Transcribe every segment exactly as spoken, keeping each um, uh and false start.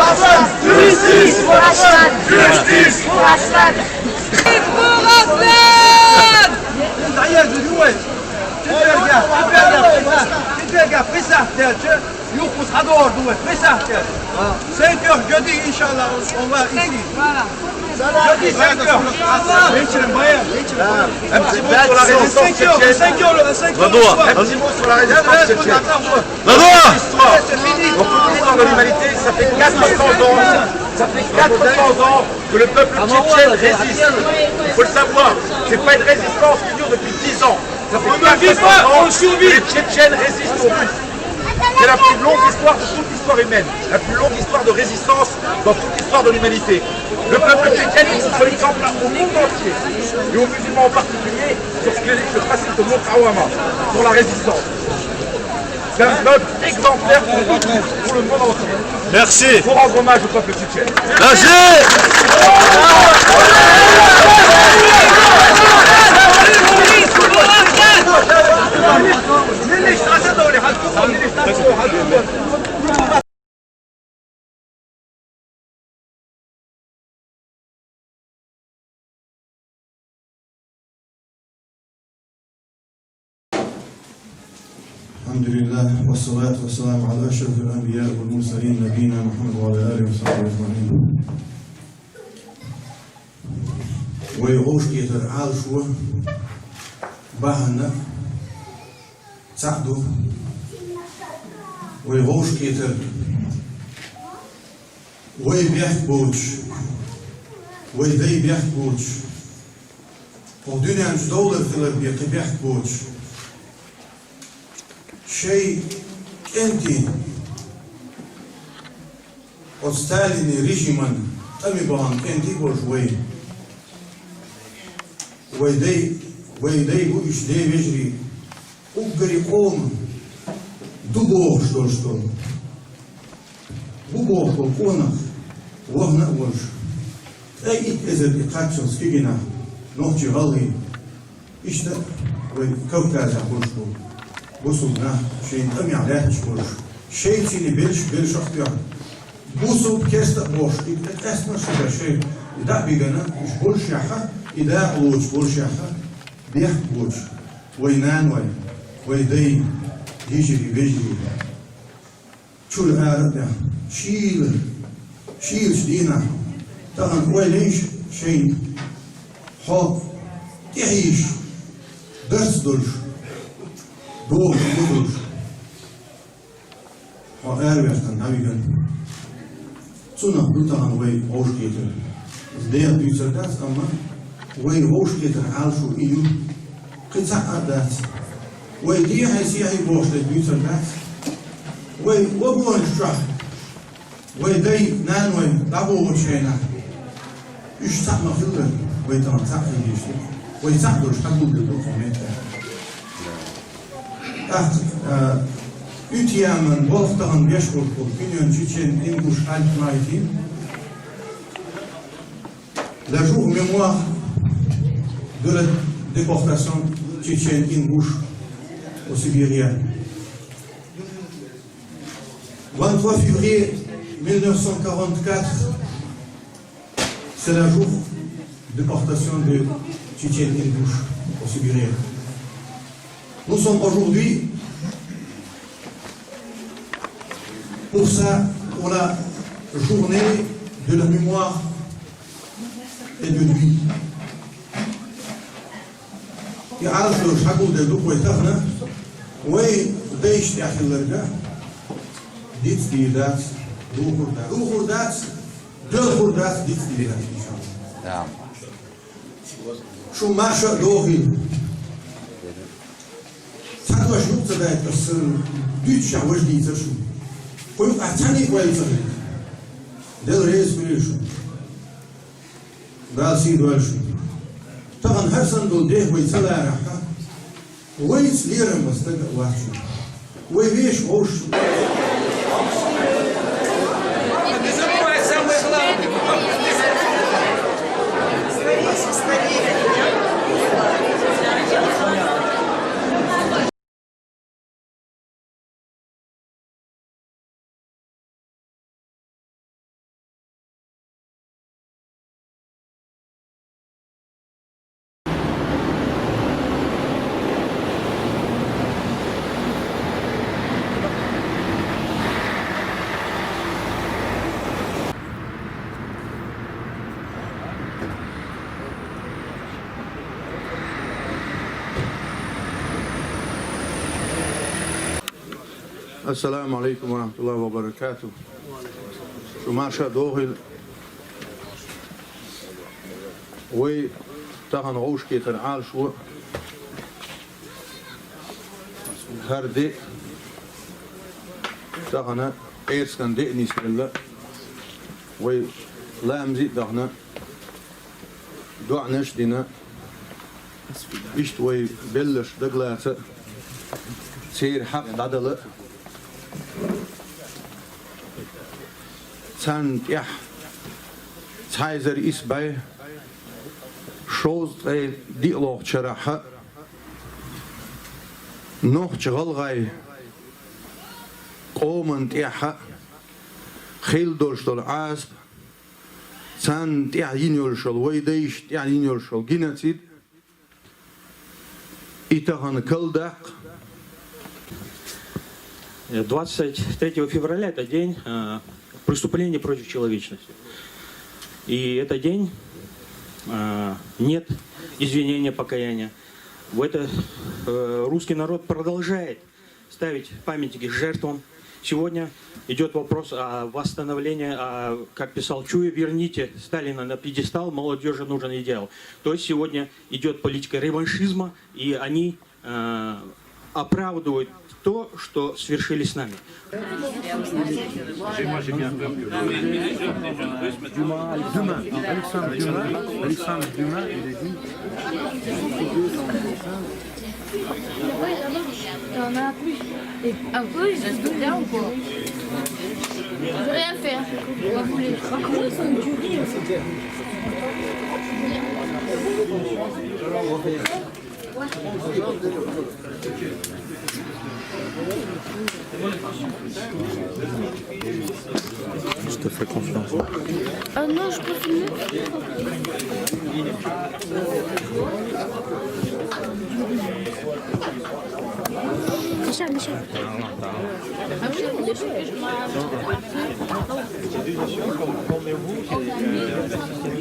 Justice pour Ashraf! Justice pour Ashraf! Justice pour Ashraf! Cinq heures jeudi, Inch'Allah, on va ici. Jeudi, cinq heures. Un petit mot sur la résistance tchétchène. Cinq heures, cinq heures le soir. Un petit mot sur la résistance tchétchène. L'histoire. Donc, l'histoire de l'humanité, ça fait quatre cents ans. Ça fait quatre cents ans que le peuple tchétchène résiste. Il faut le savoir. C'est pas une résistance qui dure depuis dix ans. Ça fait quatre cents ans que les Tchétchènes résistent aux Russes. C'est la plus longue histoire de toute l'histoire humaine, la plus longue histoire de résistance dans toute l'histoire de l'humanité. Le peuple tchétchène, il faut l'exemple au monde entier, et aux musulmans en particulier, sur ce qui est le principe de Muqawama, sur la résistance. C'est un peuple exemplaire pour le monde, pour le monde entier. Merci. Pour rendre hommage au peuple tchétchène. Merci. الحمد لله، والصلاة والسلام على أشرف الأنبياء والمرسلين، نبينا محمد وعلى آله وصحبه أجمعين. Вай гӀовшкхетар Ӏалашо бахьан цхьаъ ду. Вай гӀовшкхетар вай бехк боацаш, вай дай бехк боацаш, кху дуьнен чу довлар хилар бен кхы бехк боацаш, шоай кӀентий, оцу Сталинан режиман тӀаме бахана кӀентий болуш вай. Вай дай, вай дай бу уьш, ден вежарий, уггаре къоман ду бохуш долуш долу. Бу бохуш болу къонах вахана а волуш, ткъе итт эзар и кхаччалц кегийнахь нохчий, гӀалгӀай, иштта вай Кавказехь болуш болу бусулба нах, шайн тӀамехь лаьтташ болуш, шайца цхьаьна белш, белшах а тоьхна, бусулба, керста а бохуш, и тӀе къаьстина шуьга шайн дӀа а бигана, уьш болушехь а, и дакъа лоцуш болушехь а, бехк боцуш, вай наной, вай дай, йижарий, вежарий. Чуьра ара а баьхна, шийла, шийлачу дийнахь, тахана ойла йийша шайна, хьо тӀехьийша, дарц долуш, догӀуш ма долуш, хьо араваьккхина дӀавигна. Цунах ду тахана вай гӀовшкхетар. Иза дехьа дуьйцур дац, амма вай гӀовшкхетар Ӏалашо и ю. Кхин цхьаъ а дац. Вай дехьий, сехьий бохуш дерг дуьйцур дац. Вай вагонаш чохь, вай дай, наной дӀабохучу хенахь, уьш цхьаъ ма хиллара, вай тахана цхьаъ хила дезаш ду. Вай цхьаъ долуш хьагулделла ду кху меттехь. ТӀаккха, а, уьттаьман болх тахана беш болу Union Chechen Ingush Alpha Committee, la jour mémoire de la déportation tchétchène Ingouche au Sibéria. Vingt-trois février mille neuf cent quarante-quatre, c'est la jour de déportation de Tchétchène Ingouche au Sibéria. Nous sommes aujourd'hui pour ça, pour la journée de la mémoire et de lui. И Ӏалашо хьагулделла ду вай тахана, вай дайшна тӀехь хилларг дицдийр дац, духур дац. Духур дац, доьлхур дац, дицдийр дац, иншалла. Да. Шу марша а дохийла. Цхьа дош юкъа ца дайта аса, дуьйцуш а важа дийцар шуна. Кху юкъахь цхьаьннан а ойла ца хилла. Дела реза хуьлийла шуна. Дала сий дойла шуна. Тахана хӀара санна долу дехьа вай ца ларахь, вайца лерам бан стаг а вац шуна. Вай вешан вовшашна. Ассаламу Ӏалайкум ва рахьматуллахӀи ва баракатухӀ. Шу марша дохийла. Вай тахан гӀовшкетар Ӏалашо. ХӀара де тахан пӀераскан де нисделла. Вай ламаз а даьхна, доӀанаш а дина, иштта вай белларш дагалаца, церан хьакъ дӀадала, царна тӀехь цхьа эзар исс бӀаь шовзткъе диълагӀча шарахь нохч-гӀалгӀай къоман тӀехь хилла долуш долу Ӏазап, царна тӀехь йина йолуш йолу, вай дайшна тӀехь йина йолуш йолу геноцид, и тахан калдаккха. Э, двадцать третьего февраля — это день, э, преступления против человечности. И это день, э, нет извинения, покаяния. В это, э, русский народ продолжает ставить памятники жертвам. Сегодня идёт вопрос о восстановлении, о, как писал Чуев: «Верните Сталина на пьедестал, молодёжи нужен идеал». То есть сегодня идёт политика реваншизма, и они, э, оправдывают то, что свершили с нами. Demain, Alexandre Dumas, Alexandre Dumas, il a dit. Il y en a plus. Et ah oui, je sais bien ou pas ? Je veux rien faire. On va vous les... Je te fais confiance. Ah non, je peux filmer. Michel, Michel.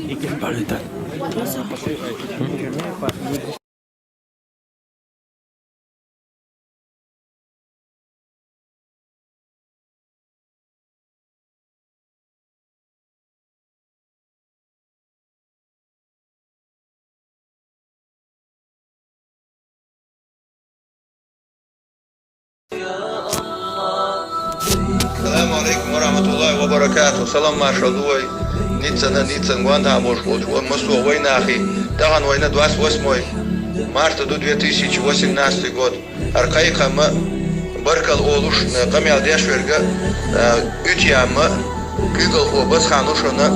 Et qu'elle parle de ta... Салам алейкум ва рахматуллахи ва баракату. Салам маршалла ду вай. Ниццана, Ниццан гондахьа болуш болчу вайн массо а вайнахий. Тахан вайна двадцать восьмой марта ду, две тысячи восемнадцатый год. ХӀара кхайкхам а, баркалла олуш, къамел деш верг а, уьтуям а, куьйгалхо Басхан ду шуна.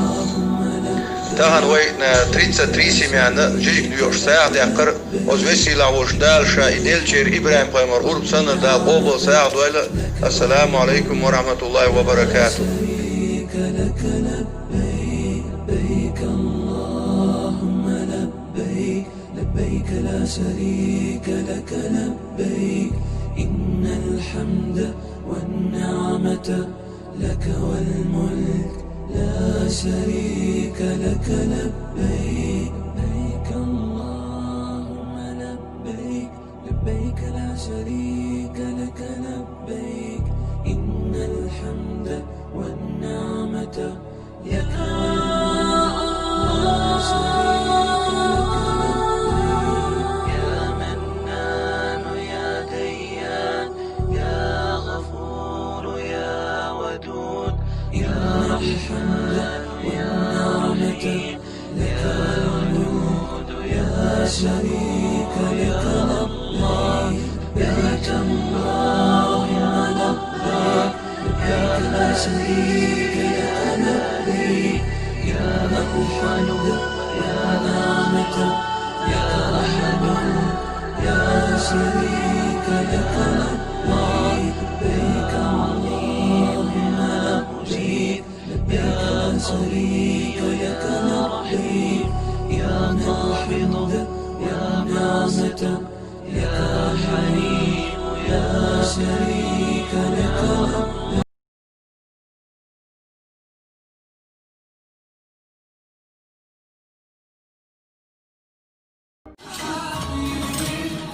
Тахан вай, тридцать три семьяна жижиг доьхуш сагӀа даьккхира. Оцу весийлахь волчу Дала ша и деллачеран ИбрахӀим-пайхамар гӀурба санна Дала къобал сагӀа дойла. Ассаламу алейкум ва рахматуллахи ва баракату. لبيك اللهم لبيك، لبيك لا شريك لك لبيك، إن الحمد والنعمة لك والملك لا شريك لك لبيك، لبيك اللهم لبيك، لبيك لا شريك لك لبيك، إن الحمد والنعمة لك والملك لا شريك لك لبيك، يا منان يا ديان، يا غفور يا ودود، يا رحمن يا رحيم، لك الحمد يا شريك لك لبيك، لبيك اللهم لبيك، لبيك لا شريك لك لبيك، يا الحمد يا نعمة يا رحمة يا شريك لك لبيك، لبيك اللهم لبيك، لبيك لا شريك لك لبيك، يا الحمد يا نعمة يا حليم يا شريك لك لبيك.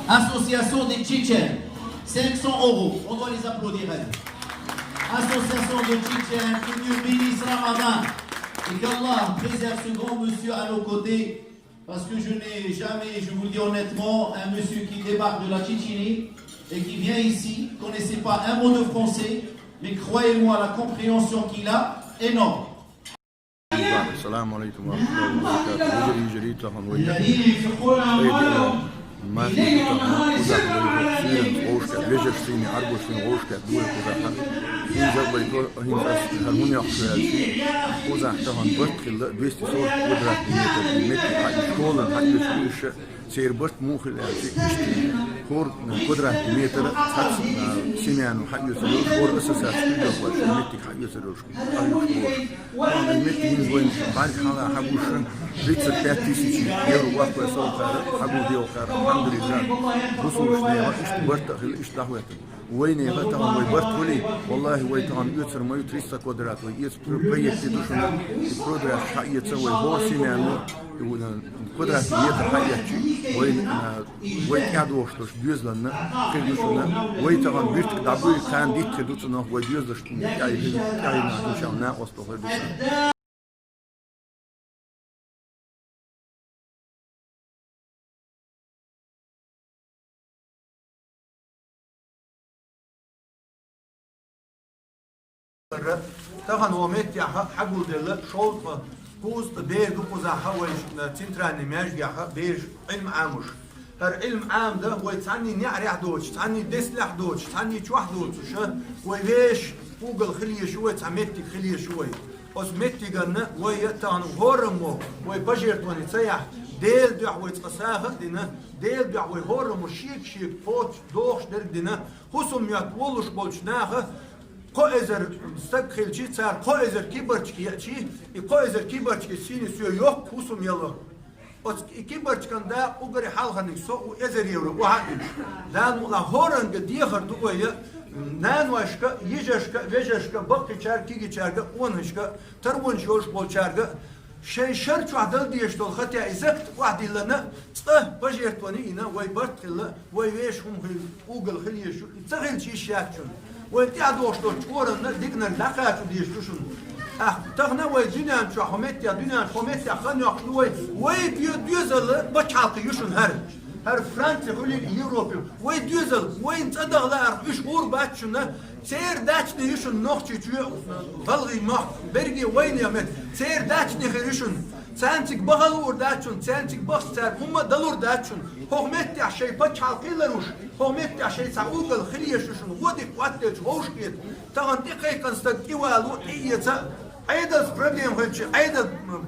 Association des Tchétchènes, cinq cents euros. On doit les applaudir, allez. Association de Tchétchènes, que Dieu bénisse Ramadan et qu'Allah préserve ce grand monsieur à nos côtés, parce que je n'ai jamais, je vous le dis honnêtement, un monsieur qui débarque de la Tchétchénie et qui vient ici, connaissait pas un mot de français, mais croyez-moi, la compréhension qu'il a est énorme. السلام عليكم ورحمة الله وبركاته. Вежарий, йижарий, тахан вай. Ай, ма, тахан кхузахь вай, сиран гӀошка, вежарий, сийни, Ӏарбош сийни гӀошка, дуй кхузахь. Иза вай то, хӀинца ас хӀара хӀун йоккху аьлча, кхузахь тахан барт хилла, двести сорок квадратный метр метте хьаъ, школан хьаъ, церан барт муха хилла аьлча, иштта хӀора квадратный метр цхьацца, а, семьяно хьаоьцур йолуш, хӀора ассоциаци хьаоьцур йолуш, меттиг хьаоьцур йолуш, хьаоьцур йолуш. Вай метте хӀинца вайн бӀаьрг хьала хьагуш, тридцать пять тысяч евро ваккхой сов кхара, хьагулде кхара, алхьамдулиллахӀ, бусулбанаш нехан иштта барт а хилла, иштта дӀахӀоьттина. Вайнехан тахан вай барт хуьлий, валлахӀи, вай тахан оьцур ма ю триста квадрат, вай эца про-, проекте ду шуна, и квадрат хьаэца, вай хӀора семьяно, и вуна квадратный метр хьаэцчи, вай, а, вай тӀаьхьадохуш долуш доьзална хир ду шуна, вай тахан биртиг дӀабуй, кхана дитт хир ду цунах, вай доьзалш тӀаьхьа, тӀаьхьа нах ду шуна, накъост хир ду шуна. Тахан вай меттехь хьагулделла шовзткъа кхузткъа бер ду кхузахь вай центральный маьждигехь бераш Ӏилма Ӏамош. ХӀара Ӏилма Ӏамдан вай цхьанний неӀарехь доцуш, цхьанний десналехь доцуш, цхьанний чохь доцуш, вай вешан угол хила езаш ю вай, цхьа меттиг хила езаш ю вай. Оцу меттиганна вай а тахан хӀораммо вай пожертвование ца яхь, Делан дуьхьа вай цкъа сагӀа а дина, Делан дуьхьа вай хӀораммо шега-шега кхочуш дохуш дерг дина, хӀусам йотта волуш болчу наха кхо эзар стаг хилчи, цара кхо эзар кибарчка еачи, и кхо эзар кибарчка сийна соь йоккха хӀусам яло. Оцу и кибарчкан дакъа уггаре хьалхарниг со ву эзар евро, охьа а уьллуш. Дала мукъалахь хӀоранга дехар ду вай, наношка, йижаршка, вежаршка, баккхийчаьрга, кегийчаьрга, къонахашка, тарбонаш йолуш болчаьрга, шайн шар чохь дала дезаш долу хатаь и закат охьадиллина, цкъа пожертвование йина, вай барт хилла, вай вешан хӀума хила, угол хила езаш ю, и ца хилча йиш яц шуна. Вайн тӀаьхьадохуш долчу чкъоранна диканарг дӀакхачо дезаш ду шуна. ТӀаккха тахана вай дуьнен чохь, хӀокху меттехь, дуьнен чохь, хӀокху меттехь хан йоккхуш ду вай, вай доь-, доьзал пачхьалкх ю шуна хӀара. ХӀара Франци хуьлийла Европе. Вай доьзал, вайна цӀа даха лаарх уьш гӀур бац шуна. Церан дачни ю шуна Нохчийчоь, гӀалгӀай мохк, берриге вайна яхмет. Церан дачни хир ю шуна. Царна цига баха луур дац шуна, царна цига бахча цаьрга хӀумма а далур дац шуна. ХӀокху меттехь шайн пачхьалкх хилар уьш, хӀокху меттехь шайн цхьа угол хила езаш ю шуна, вон дика хӀоттаделча вовшахкхета. Тахана тӀекхайкхина стаг тӀевало, тӀеэца, Ӏедалца проблема хилча, Ӏедал, м,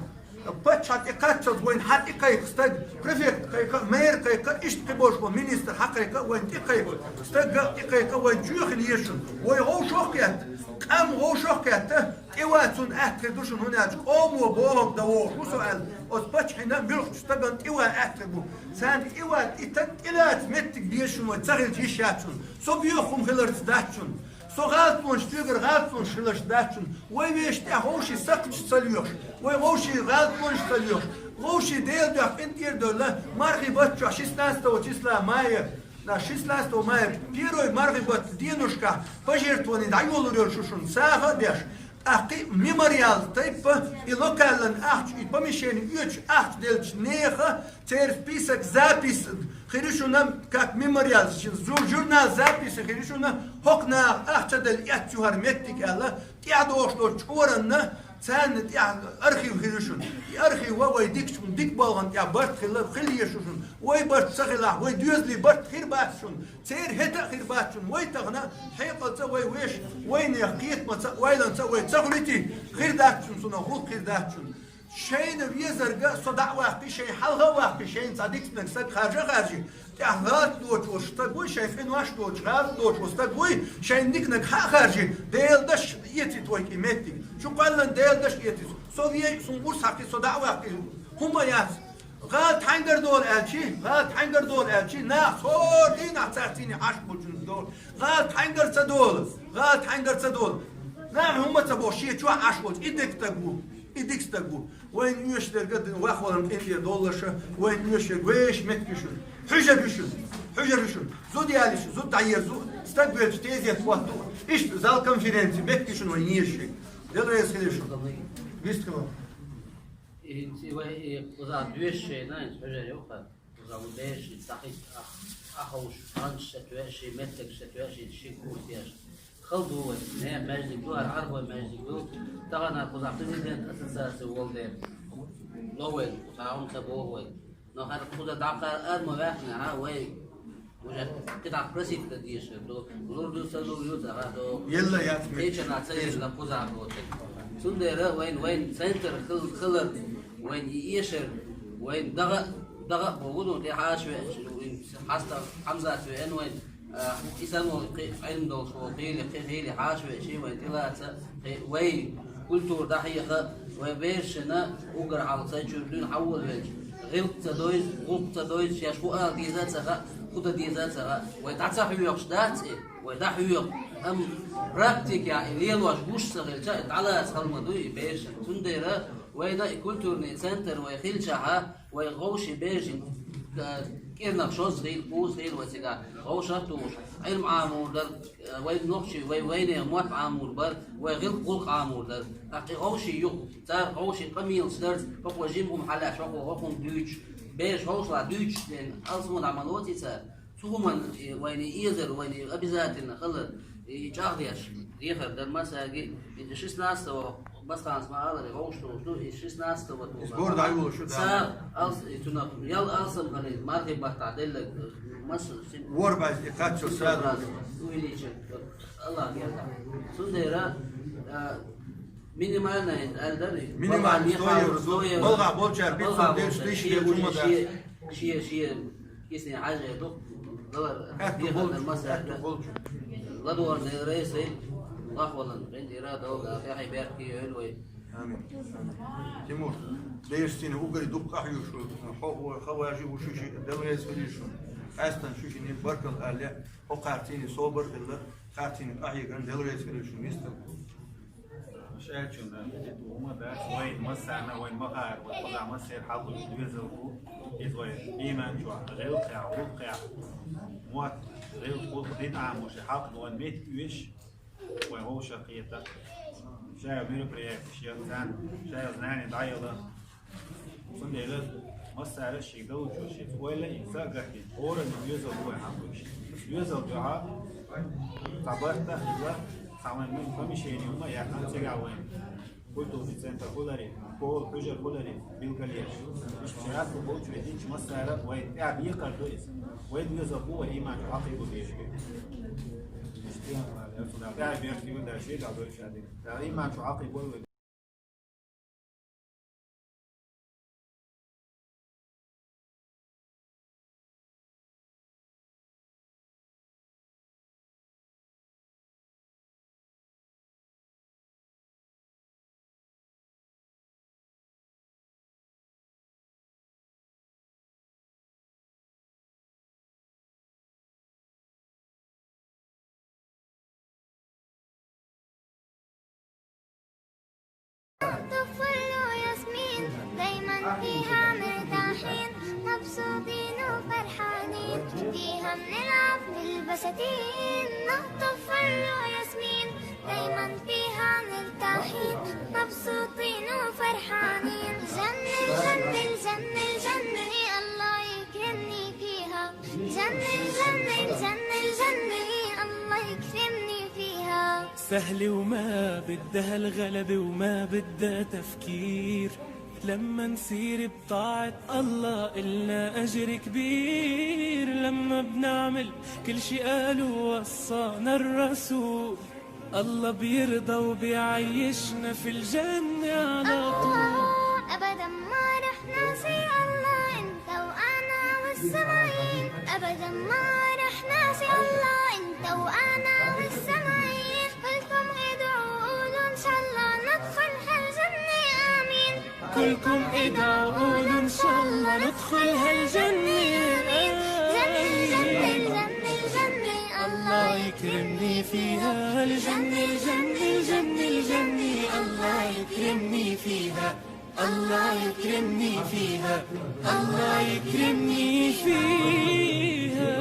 паччахьа тӀе кхаччалц вайна хьан тӀекхайкха стаг, префект кхайкха, мэр кхайкха, иштта кхин болуш болу министр хьан кхайкха, вайна тӀекхайкха, стаг а тӀекхайкха, вайн чоь хила езаш шуна. Вай вовшах а кхетта, къам вовшах а кхетта, тӀеван цунна атта хир ду шуна, хӀунда аьлча къомо бохург дан вогӀуш ву со аьлла, оцу паччахьна муьлххачу стагана тӀеван атта хир бу. Царна тӀеван и стаг тӀелаца меттиг безаш шуна вай ца хилча йиш яц шуна. Со боьха хӀума хиларца дац шуна. Со гӀалатонаш соьгара гӀалатонаш хиларца дац шуна. Вай вешан тӀехь вовшийн сакхташ ца лоьхуш, вай вовшийн гӀалатонаш ца лоьхуш, вовшийн Делан дуьхьа къинтӀера а девлла, мархий баттахь шестнадцатого числа мая, на шестнадцатого мая, первый мархий баттан деношкахь пожертвование дӀайолалур йолуш ю шуна, сагӀа а деш, тӀаккха и мемориал тайпа, и локальни ахча, и помещение оьцуш ахча деллачу нехан церан список, запись хир ю шуна, как мемориал, жу-, журнал записи хир ю шуна, хӀокху наха ахча ца делла эцна ю хӀара меттиг аьлла, тӀаьхьадохуш долчу чкъоранна царна тӀехь архив хир ю шуна. И архив вай дикачу, дика болгӀанна тӀехь барт хилла, хила езаш ю шуна. Вай барт ца хилахь, вай доьзалийн барт хир бац шуна. Церан хӀета а хир бац шуна. Вай тахана хьекъалца а вай вешан, вайнехан кхетамца а, ойланца а вай ца хуьлийти, хир дац шуна, цунах гӀуллакх хир дац шуна. Шайна везарг а со дӀа а ваккхий, шайн хьалха а ваккхий, шайна цхьа диканиг стаг харжа а харжий, тӀехь гӀалат доцуш волу стаг вуй, шайн къинош доцуш гӀалат доцуш волу стаг вуй, шайна диканиг хьа а харжий, Делан дашна эцийта вайга и меттиг. Шу кхоьллина Делан дашна эцийта. Со вей, суна урс хьакхий, со дӀа а ваккхий, хӀума яц. ГӀалат хьаьнгара долу аьлчи, гӀалат хьаьнгара долу аьлчи, нах цхьа дийнахь царцийне Ӏаш болчунна долу. ГӀалат хьаьнгара ца долу, гӀалат хьаьнгара ца долу. Нах хӀумма ца боху, шен чохь Ӏаш волчу, и дика стаг ву, и дика стаг ву. Вайна оьшург а вахвалан къинтӀера доллаша, вайна оьшург вешан меттиг ю шуна. Хьуьжар ю шуна. Хьужар ю шуна. Зуда яьлча, зуда дӀаера, зуда стаг велча, тезет хӀотта ду. Иштта зал конференци, мехкашка вай нешаш. Дела реза хилва шуна. Вистхилла. И, и вай, и, кхузахь доьшуш шайна, хьужар ю-кх. Кхузахь бераш дахийта, ах, аховш, ханаш сатоьший, меттигаш сатоьший, ши курс еш. Хала ду вай, не, маьждиг ду, хӀара Ӏарбой маьждиг ду. Тахана кхузахь президент ассоциации волу дела. Ло вай, кхузахь хӀума ца боху вай. Но хӀара кхуза дӀакхара ма ваьхна, хьа, вай. Уже кхидӀа просить дан дезаш ду. Лур ду, ца лур ю, ца ха ду. Елла яц меттиг. Кхечанхьа ца елла кхузахь доцург. Цундела вайн, вайн центр хил-, хилар, вайн и эшар, вайн дагӀа, дагӀа а богу, ну, тӀе хьаша веача, вайн хьаста Хьамзат веана вайн, а, и санна волу кхин Ӏилма долуш волу, хийла, кхин хийла хьаша веача, вайн тӀелаца, кхин вай культура дӀахьеха, вай берашна уггар хьалха сайчуьра дуьйна хьавола велча, гӀиллакх ца дойза, гӀуллакх ца дойза, шаьш хӀун ала деза а ца хаьа, хӀун дан деза а ца хаьа, вай дӀа ца хьоьхуш дац и, вай дӀахьоьху. Амма практикехь и лелош гуш ца хилча, и дӀалаца хала ма ду и берашна. Цундела вайна и культурный центр вай хилчахьа, вай вовшийн берашна, а, кӀирнах шозза хила, кхузза хила вай цигахь, вовшах а тухуш, Ӏилма Ӏамор дара, а, вай нохчий, вай, вайнехан мотт Ӏамор бара, вай гӀиллакх-гӀуллакх Ӏамор дара. ТӀаккха и вовшийн юкъ, цара вовшийн къамелаш дарца, хӀокхо жима хӀума хьалаьцна, хӀокхо хӀокхунна дуьйцуш, бераш вовшахь дуьйцуш дена, алсам хӀума дӀа ма лоций цара. Цу хӀуманна, и, вайна и эзар, вайна и обязательно хилар, и чӀагӀдеш, дехар дар массаьрга, и шестнадцатого Басханас ма аллара, вовшахтухуш ду, и шестнадцатого ту. Иза гора дӀайолуш ю, да. Ца алс-, и цунах, ял алсам хилийта, мархий баттахь деллаг, масса син-, ворбайс и кхаччо саду. Увеличен, Аллах герда. Цундела, а, минимальная, аьлла дара, минимальный сто евро ду. Сто евро. БалхӀа болчара пятьсот, десять тысяч, шен, шен, шен, шен, шен, кисне хьажа ду, галар, хӀаьтта дехар болчу, дар массаьрга. ХӀаьтта болчу. ЛадогӀарна Дела реза хила, лахвалан, гӀин ира долга, тӀаьхье беркате йойла вай. Амин. Амин. Тимур, дешцина уггаре дукха къахьоьгуш ву, хьо, хьо, хьо важи ву шуьши, Дела реза хила шуна. Къаьстина шуьшинна баркалла аьлла, хьо кхарцийна собар хилла, кхарцийна къахьегна, Дела реза хила шуна, вистхила. Шаьрчунна хӀума дац, вайн массарна, вайн ма-хаара, вай кхузахь массеран хьалхалуш доьзал бу. Иза вай ийман чохь, гӀиллакхехь, гӀуллакхехь, мотт, гӀиллакх, гӀуллакх дина Ӏамош, хьакъ долу метта оьшу, вай вовшах кхета. Шайга мероприятеш яла царна, шайга знание дӀаяла. Цундела массара шега далучо шеца ойла а йина, са а гатдина, хӀоранна доьзал бу вай хьалхалуш. Доьзал дуьхьа цхьа барт а хилла, цхьа вайн помещение хӀума а яьккхина цигахь вайн. Культурный центр хиларе, школа, хьужар хиларе, билгалъеш. Иштта шаьрту болчу вай динчу массара вай тӀаьхьа бекхар ду иза. Вай доьзал бу вай ийман чу хьакхийбо дезаш. Иштта тӀаьхьа бехке вай даши, да дойчу а дина. Да ийман чу хьакхийбо вай. طفل وياسمين، دايمًا فيها مرتاحين، مبسوطين وفرحانين، فيها بنلعب بالبساتين. طفل وياسمين، دايمًا فيها مرتاحين، مبسوطين وفرحانين. جنة، جنة، جنة، جنة، الله يكرمني فيها. جنة، جنة، جنة، جنة، الله يكرمني فيها. سهل وما بدها الغلب وما بدها تفكير، لما نسير بطاعة الله إلنا أجر كبير، لما بنعمل كل شي قالوا وصانا الرسول. الله بيرضى وبيعيشنا في الجنة على طول. أبدًا ما رح نعصي الله، أنت وأنا والسماعين. أبدًا ما رح نعصي الله، أنت وأنا والسماعين. كلكم ادعوا، قولوا إن شاء الله ندخل هالجنة، آمين. كلكم ادعوا، قولوا إن شاء الله ندخل هالجنة. جنة، جنة، جنة، جنة، الله يكرمني فيها. الجنة، الجنة، الجنة، الجنة، الله يكرمني فيها. الله يكرمني فيها، الله يكرمني فيها.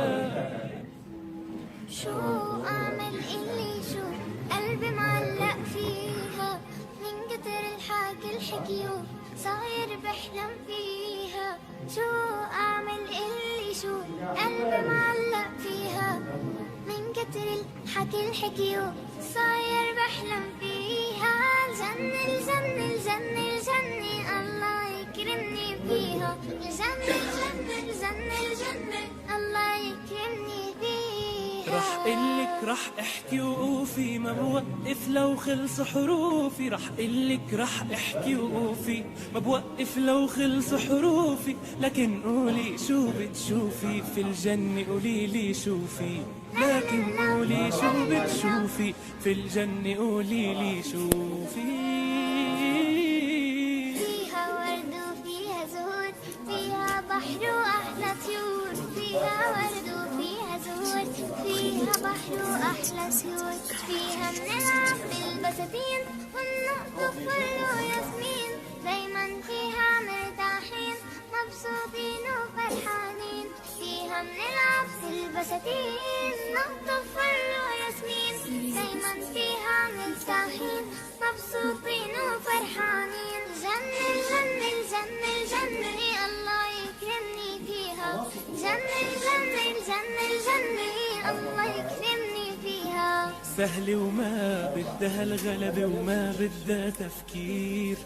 شو أعمل إلي شو، قلبي معلق فيها، من كتر الحكي الحكيو صاير بحلم فيها. شو أعمل إلي شو، قلبي معلق فيها، من كتر الحكي الحكيو صاير بحلم فيها. الجنة، الجنة، الجنة، الجنة، الله يكرمني فيها. الجنة، الجنة، الجنة، الجنة، الله يكرمني فيها. رح قلك، رح احكي وقوفي، ما بوقف لو خلص حروفي. رح قلك، رح احكي وقوفي، ما بوقف لو خلص حروفي. لكن قولي شو بتشوفي في الجنة، قوليلي شو في. لكن قولي شو بتشوفي في الجنة، قوليلي شو في. فيها ورد وفيها زهور، فيها بحر وأحلى طيور، فيها ورد وفيها زهور، فيها بحر وأحلى طيور، فيها منلعب بالبساتين ونقطف ورد وياسمين، دايما فيها مرتاحين، مبسوطين وفرحانين، فيها منلعب بالبساتين نقطف ورد وياسمين، دايما فيها مرتاحين، مبسوطين وفرحانين. الجنة، الجنة، الجنة، الجنة، الله يكرمني فيها. الجنة، الجنة، الجنة، الجنة، الله يكرمني فيها. سهلة وما بدها الغلبة وما بدها تفكير.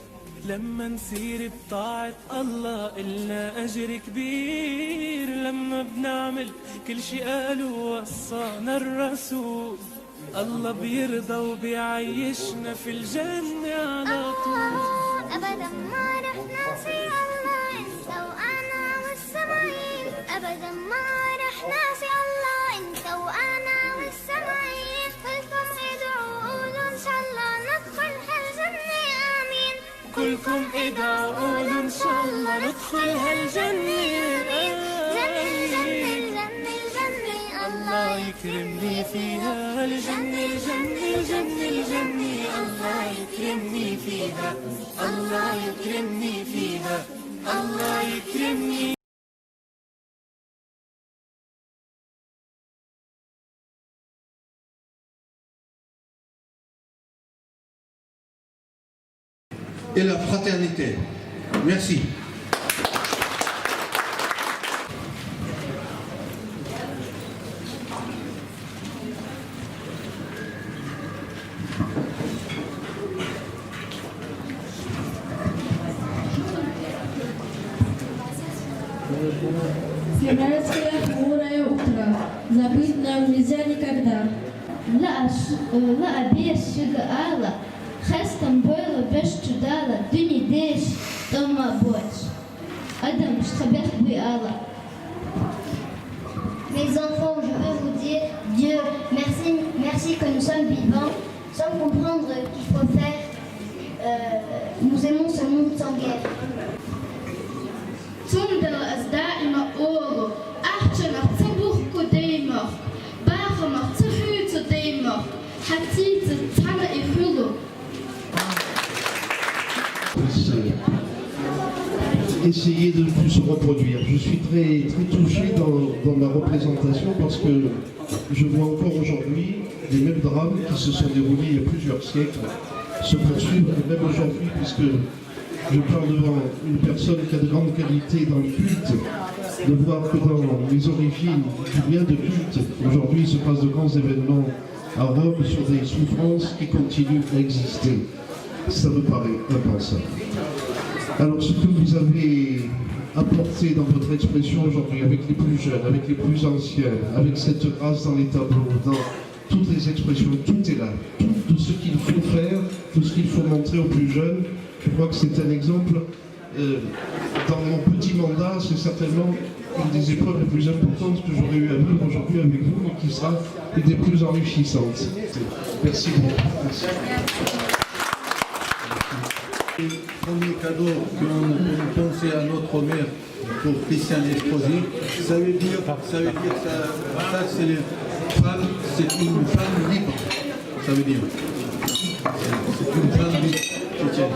لما نسير بطاعة الله إلنا أجر كبير. لما بنعمل كل شي قال ووصانا الرسول، الله بيرضى وبيعيشنا في الجنة على طول. أبدا ما رح نعصي الله، أنت وأنا والسمعين. أبدا ما رح نعصي الله، أنت وأنا والسمعين. كلكم ادعوا وقولوا إن شاء الله ندخل هالجنة، آمين. كلكم ادعوا وقولوا إن شاء الله ندخل هالجنة. جنة، جنة، جنة، جنة، الله يكرمني فيها. الجنة، الجنة، الجنة، الجنة، الله يكرمني فيها. الله يكرمني فيها. الله يكرمني. Et la fraternité. Merci. Семейское хмурое утро. Забыть нам нельзя никогда. Лаъа ш-, лаъа беш шуга ала, хестам бойла беш чудала, дуьне деш тӀома боч. Адам шуьца бехк буй ала. Mes enfants, je veux vous dire, Dieu, merci, merci que nous sommes vivants, sans comprendre qu'il faut faire, euh, nous aimons ce monde sans guerre. Цундела аз даима олу, ахчанах ца бухку даймах, бахамах ца хӀуьйцу даймах, хӀацийца цхьана и хуьлу. Essayer de ne plus se reproduire. Je suis très, très touché dans, dans ma représentation parce que je vois encore aujourd'hui les mêmes drames qui se sont déroulés il y a plusieurs siècles se poursuivre, et même aujourd'hui, puisque je parle devant une personne qui a de grandes qualités dans le culte, de voir que dans les origines du lien de culte, aujourd'hui, il se passe de grands événements à Rome sur des souffrances qui continuent à exister. Ça me paraît impensable. Alors, ce que vous avez apporté dans votre expression aujourd'hui, avec les plus jeunes, avec les plus anciens, avec cette race dans les tableaux, dans toutes les expressions, tout est là. Tout, tout ce qu'il faut faire, tout ce qu'il faut montrer aux plus jeunes, je crois que c'est un exemple. Euh, dans mon petit mandat, c'est certainement une des épreuves les plus importantes que j'aurais eu à vivre aujourd'hui avec vous, mais qui sera une des plus enrichissantes. Merci beaucoup. Merci. Le premier cadeau qu'on, qu'on pensait à notre mère pour Christian Estrosi, ça veut dire, ça veut dire, ça, ça, c'est les femmes, c'est une femme libre. Ça veut dire, c'est une femme libre, chrétienne.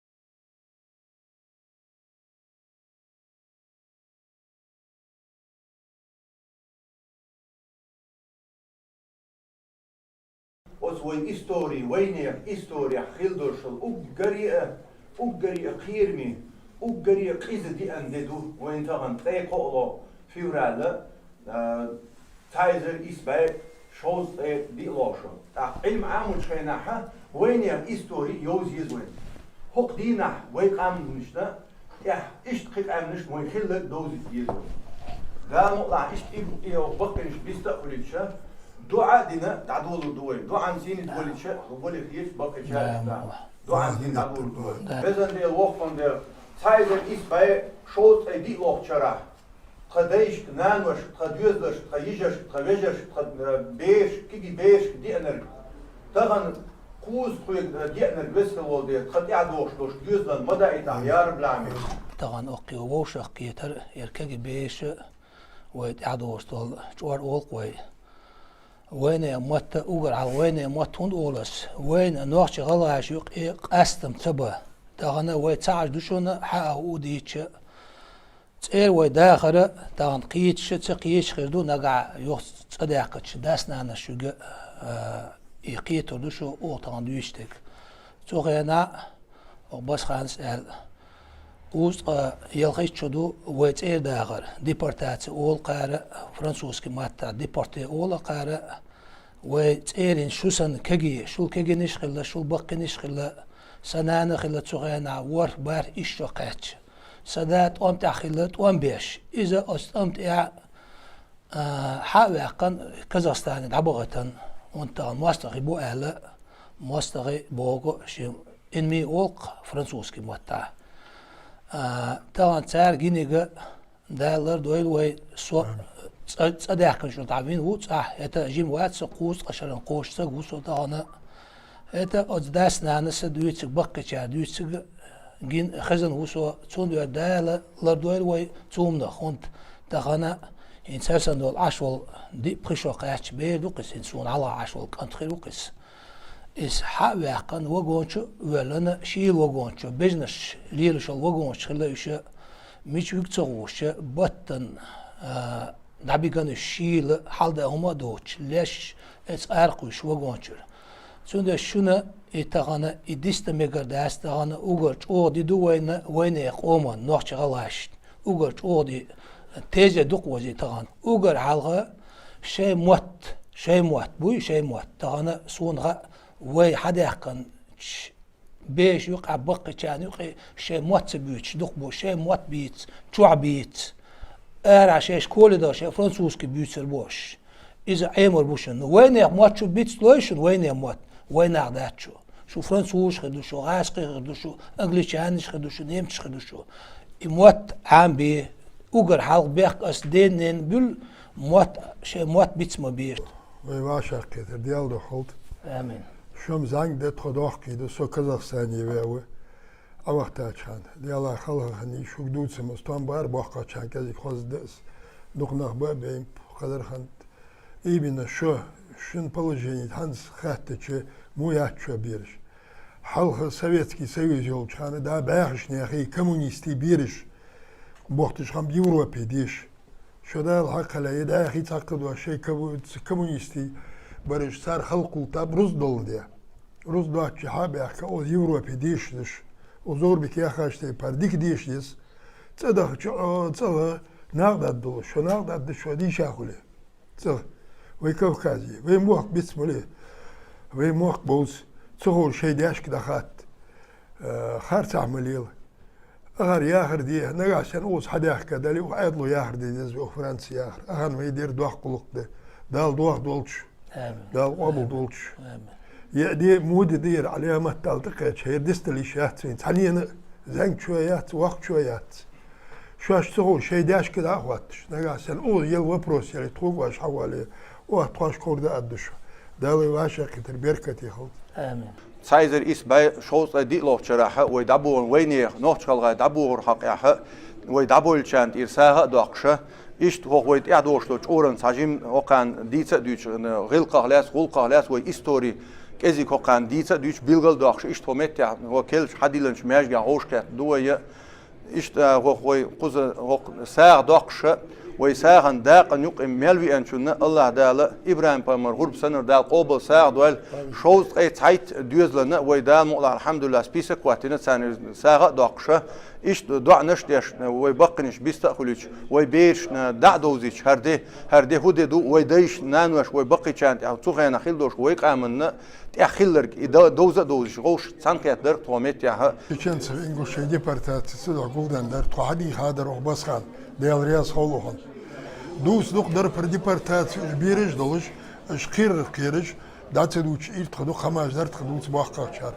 Оцу вайн истори, вайнехан исторехь хилла долуш долу уггаре а, уггаре а кхераме, уггаре а къиза деана де ду вайн тахана ткъе кхоалгӀа февраль, а, цхьа эзар исс бӀе шовзткъе диъ лоша. ТӀаккха Ӏилма Ӏамочу хенахь вайнехан истори йовза еза вайн. ХӀокху дийнахь вай къаьмнашна тӀехь иштта кхин къаьмнаш вайн хилларг довзийта деза вай. Дала мукъалахь иштта и, и баккхийнаш биста а хуьлуьйтуша, доӀа а дина, дӀадолур ду вай. ДоӀан сийна волуьйтуша, вали хеташ баккхийчара Да, иштта. МукъалахӀ. ДоӀан сийна дӀадолур ду вай. Да. Везан Дела, воккхан Дела, цхьа эзар исс бӀе шовзткъе диъ лохучу шарахь тхан дайшка, наношка, тхан доьзалшка, тхан йижаршка, тхан вежаршка, тхан, э, берашка, кегий берашка деанарг, тахана кхузткъе деанарг весхала волу дела, тхан тӀаьхьа догӀуш долуш доьзалан ма даийтахь, я Раббал Ӏаламин. Тахана оккхий вовшах кхетар, яра кегий бераша вай тӀаьхьа догӀуш долу чӀор олу-кх вай. Вайнехан мотт а, уггар хьалха вайнехан мотт хӀунда олу ас? Вайна нохча-гӀалгӀаша юкъе къастам ца бан. Тахана вай ца Ӏаш ду шуна, хьаа а у дийча, цӀера вай дахара, тахана кхеташ а, ца кхеташ а хир ду, нагахь йоху цӀа даьккхича дас-нанас шуьга, а, и кхетар ду шу, оха тахана дуьйцуш дерг. Цу хенахь, оха Басханас аьлла, кхузткъе ялхитта шо ду вай цӀера дахар, депортация олу кхара, французский маттахь депортация олу кхара, вай цӀерийн шу санна кегий, шул кегийнаш а хилла, шул баккхийнаш а хилла, сан нана а хилла цу хенахь ворхӀ, бархӀ, исс шо кхаьчча. Сан да тӀом тӀехь хилла тӀом беш. Иза оцу тӀам тӀехь, а, хьа а ваьккхина, Казахстане дӀабахийтина, хӀунда тахана мостагӀий бу аьлла, мостагӀий боху шен ennemi олу-кх французский маттахь. А, тахана цара гинарг Дала лардойла вай, со цӀа, цӀа даьхкинчуьра дӀавина ву цӀахь, хӀета жима вац со, кхузткъа шаран кхочуш стаг ву со тахана. ХӀета оцу дас-нанас а дуьйцург, баккхийчара дуьйцург гина хезна ву со, цундела Дала лардойла вай цу хӀуманах, хӀунда тахана хӀинца хӀара санна долу Ӏаш волу диъ-пхи шо кхаьчча бер ду-кх иза, хӀинца суна хьалха Ӏаш волу кӀант хир ву-кх иза. Иза хьа а ваьккхина, вагон чу а воьллина, шийла вагон чу, бежанаш лелаш йолу вагонаш хилла уьш, мича вуьгу ца хууш, баттана, а, дӀабигина уьш шийла, хьалдан хӀума а доцуш, леш, эца аракхуьйсуш вагон чуьра. Цундела шуна и тахана, и дисна мегар дац тахана, уггар чӀогӀа де ду вайна, вайнехан къоман, нохча-гӀалгӀашна. Уггар чӀогӀа де, тезет ду-кх вай иза тахана. Уггар хьалха шайн мотт, шайн мотт буй, шайн мотт. Тахана суна хаьа, вай хьадаьккхинчу беша юкъахь, баккхийчарна юкъе шайн мотт ца буьйцуш дукха бу, шайн мотт бийца, чохь бийца. Арахь шайн школе даха шайн французский буьйцур бу уьш. Иза Ӏемар бу шуна. Вайнехан мотт шу бицлой шуна, вайнехан мотт? Вайнах дац шу. Шу французаш хир ду шу, гӀазкхий хир ду шу, англичанаш хир ду шу, немцаш хир ду шу. И мотт Ӏамабе, уггар хьалха бехк ас ден-ненан буьллу, мотт, шайн мотт биц ма бе. Вай ваша кхетар Дела духьалда. Амин. Шуна зӀамига дан тхо дохкий ду, со Казахстане ваьв ву. Ӏавахтачхьана, Дела хьалха ханна шуьга дувцам ас, тхом бара боккхачхьана кӀезиг хоза дан ас, дукха нах бан а бейнаб, кхадар ханна. Именно шо, шун положение хӀинца хаьттича, муха яц шо бераш? Хьалха Советский Союз йолчхьана, да, бӀаьхачу нехан коммунистийн бераш, бохтуш хам Европе деш. Шо Дала хьакхале, и дӀаьхий цхьаккха дош шайн каву-, ц-, коммунистий бараш, цара халкъ кхултаб руза долун де. Руза доцчу хьа а баьхка, оцу Европе дешаш даш, оцу Зорбик яххаш тайпара дика дешаш деза. ЦӀа дахча, о, цӀа ва, накъадаргдолуш, шо накъадаргда, шо дийша хуьле. ЦӀа. Вай Кавказе, вай мохк биц муьле, вай мохк бовз, ца ховра шайн дешка дахатта. Э, харцахь ма лела. Ахар яхар де, нагахь санна оцу хьадаьхка дале, оха Ӏедало яхар де деза, оха Франце яхар. Ахарна вай дер доккха гӀуллакх де. Дала дохадолчу. Амин. Дала къобалдолчу. Амин. Е де, муди дера, Ӏаламат Дала тӀекхеча, хӀара дистал йиш яц вайн. Цхьаннена а зӀамигачо яц, воккхачо яц. Шоаш ца ховра шайн дешка дӀа а хӀотташ. Нагахь санна оха ел вопрос яле, тхоьга оаш хьавале, оха тхоьшка ховр дан а ду шо. Дала вай ваша кхетар беркате хилда. Амин. Цхьа эзар исс бӀе шовзткъе диъ лохучу шарахь вай дӀабоху, вайнехан, нохча-гӀалгӀай дӀабохург хьокъехь, вай дӀабойлучарна тӀера сагӀа а доккхуша, иштта хӀокху вай тӀаьхьа догӀуш долчу чкъуран цхьа жима хӀокхарна дийца а дуьйцуш, гӀиллакхах лаьцна, гӀуллакхах лаьцна вай истори кӀезиг хӀокхарна дийца а дуьйцуш, билгал а доккхуш, иштта хӀокху меттехь, хӀокху керлачу хьадиллинчу маьждигехь вовшахкхетта ду вай, иштта хӀокху вай кхуза хӀокху сагӀа доккхуша, Вай сагӀан дакъа юкъе мел веанчунна АллахӀ Дала ИбрахӀим пайхамар гӀурба санна Дала къоабал сагӀа дойла, шовзткъеи цхьайтта доьзална вай Дала мукъалахь, алхьамдулиллахӀ, список хӀоттийна царна сагӀа а доаккхаш, иштта доӀанаш а деш, вай баккхийнаш биста а хуьлийта, вай берашна дӀа а довзийта, хӀара де, хӀара де хӀу де ду, вай дайша, наноша, вай баккхийчарна тӀехьа цу хенахь хилла долаш вай къаманна тӀехь хилларг, и до-, довза а довзаш, вовшашца цхьана хетта дар тхо меттехьа. Чеченцев Ингушей депортаци ца дохь гулденна дар, тхо хьадийха дар оха Басхан, Дела раьза хилва хьона. Дувца дукха дар про депортаци, уж бераш а долаш, уж кхерар кхераш, дӀа ца дувцаш, ира тха дукха хӀамаш дар тха дувца боккхагӀчар.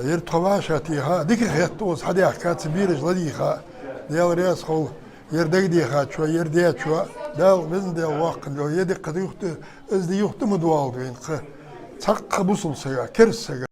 Ер тхо вӀашагӀ тийха, дика хетта оцу хьадаьхка, цу бераш ладийха, Дела раьза хилва, ер дагадехачо, ер дечо, Дала везан Дела воккхана вела, е диккха юхта, из де юхта ма доалда вайна кхы. Цхьаккха бусалба сага, керста сага.